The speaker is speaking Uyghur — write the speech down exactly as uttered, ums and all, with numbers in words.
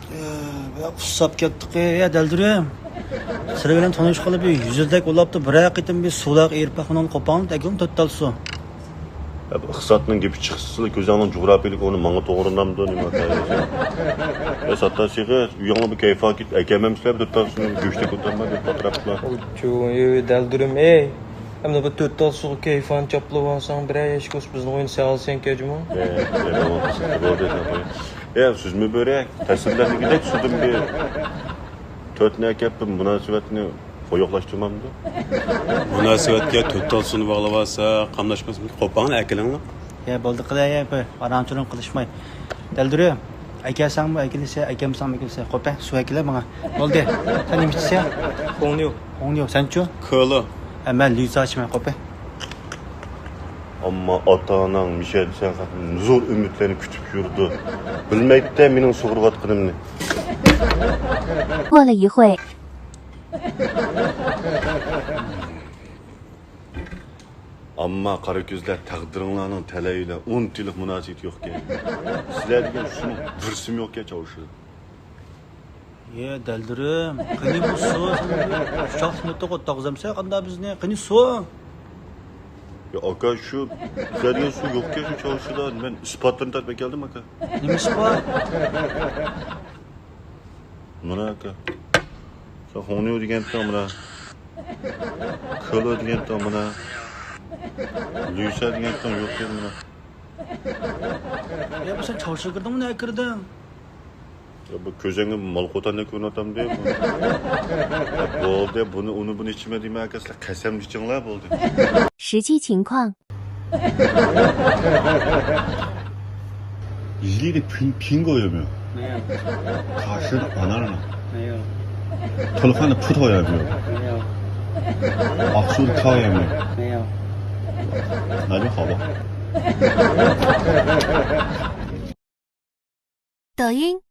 ئۇسساپ كەتتۇق يا دەلدۈرۈم. سىلەر بىلەن تونۇشقىلى بىر يۈز يىلدەك بولاپتۇ، بىرەر قېتىم بىر سۇلاق ئېرىپ باقمىدىڭ، قوپاڭ ئەگىم تۆت تال سۇ. يا، بۇ ئىقتىسادنىڭ گېپى چىقسا، سىلەر كۆزۈڭنىڭ جۇغراپىيىلىك ئورنى ماڭا توغرىلامدۇ نېمە؟ يا، ساتتار سېغىز، ئۆيۈڭلار بىر كەيپىغا كېتىپ ئەكەلمەمسىلەر، بىر تال سۇنى گۆشتەك ئولتۇرما دەپ پاتراپلا. چۇ، ئۆي دەلدۈرۈم، ئەي. ئەمدى بۇ تۆت تال سۇغا كەيپىڭنى چاپلىۋالساڭ، بىرەر يەشكە بولسا بىزنىڭ ئۆينى سېغىنسەن كەجمۇ؟ يا، يا، بولدى، بولدى، سەن قوي. يا، سۈزمە بۆرەك، تەسىرلەندۈرگۈدەك سۇدىن بىر تۆتنى ئەكەپ، بىر مۇناسىۋەتنى ئويۇقلاشتۇرمامدۇ؟ مۇناسىۋەتكە تۆت تال سۇنى باغلىۋالسا، قاملاشماسمىكىن؟ قوپاڭنى ئەكېلىڭلار. يا، بولدى، قىلە، يا، بىر ئاراڭچىلىق قىلىشماي. دەلدۈرۈم، ئەكەلسەڭمۇ ئەكېلىسە، ئەكەلمىسەڭمۇ ئەكېلىسە. قوپە، سۇ ئەكېلە ماڭا. بولدى. سەن نېمە ئىچىسەن؟ خۇڭنيۇ. خۇڭنيۇ، سەنچۇ؟ كولا. ئە، مەن لىزا ئىچىمەن، قوپە. ئەمما ئاتا-ئاناڭ مىشەدە سەن ھەققىدە زور ئۈمىدلەرنى كۈتۈپ يۈرىدۇ. بىلمەيدۇ-دە مېنىڭ سۇغۇرۇۋاتقىنىمنى. 过了一会。 ئەمما قارا كۆزلەر، تەقدىرىڭلارنىڭ تەلەيلەر ئۇنتىلىق مۇناسىۋىتى يوقكەن. سىلەر دېگەن سۇنىڭ بىرسىمۇ يوقكەن چاۋشىدا. يە دەلدۈرۈم، قېنى بۇ سۇ؟ سەن ئۇششاق سىنىپتا ئوتتاغزەمسە قاندا بىزنى؟ قېنى سۇ؟ يا ئاكا، شۇ سىلەر دېگەن سۇ يوقكەن شۇ چاۋشىدا. مەن ئىسپاتلىرىنى تارتىپ ئەكەلدىم ئاكا. نېمە ئىسپات؟ مانا ئاكا. سەن خۇڭنيۇ دېگەنتىڭ مانا. كولو دېگەنتىڭ مانا. ليۇسا دېگەنتىڭ يوق ئىكەن مانا. يا بۇ سەن چاۋشىغا كىردىڭمۇ، نەگە كىردىڭ؟ يا بۇ كۆزۈڭگە مال قوتاندەك كۆرۈنۈۋاتامدۇ بۇ؟ يا بولدى، بۇنى، ئۇنى، بۇنى ئىچىمەن دېمە ئاكا، سىلەر قەسەمنى ئىچىڭلار بولدى. 实际情况。 이리에 蘋거 여며. 没有。 가시는 안 하나. 没有。 ܬܠ ܚܢ ܦܘܬ ܗܘܝܐ ܡܝܘ. 没有。 ܐܚܘܢ ܟܐ ܗܘܝܐ ܡܝܘ. 没有。 ܢܐ ܒܚܒܐ. 抖音。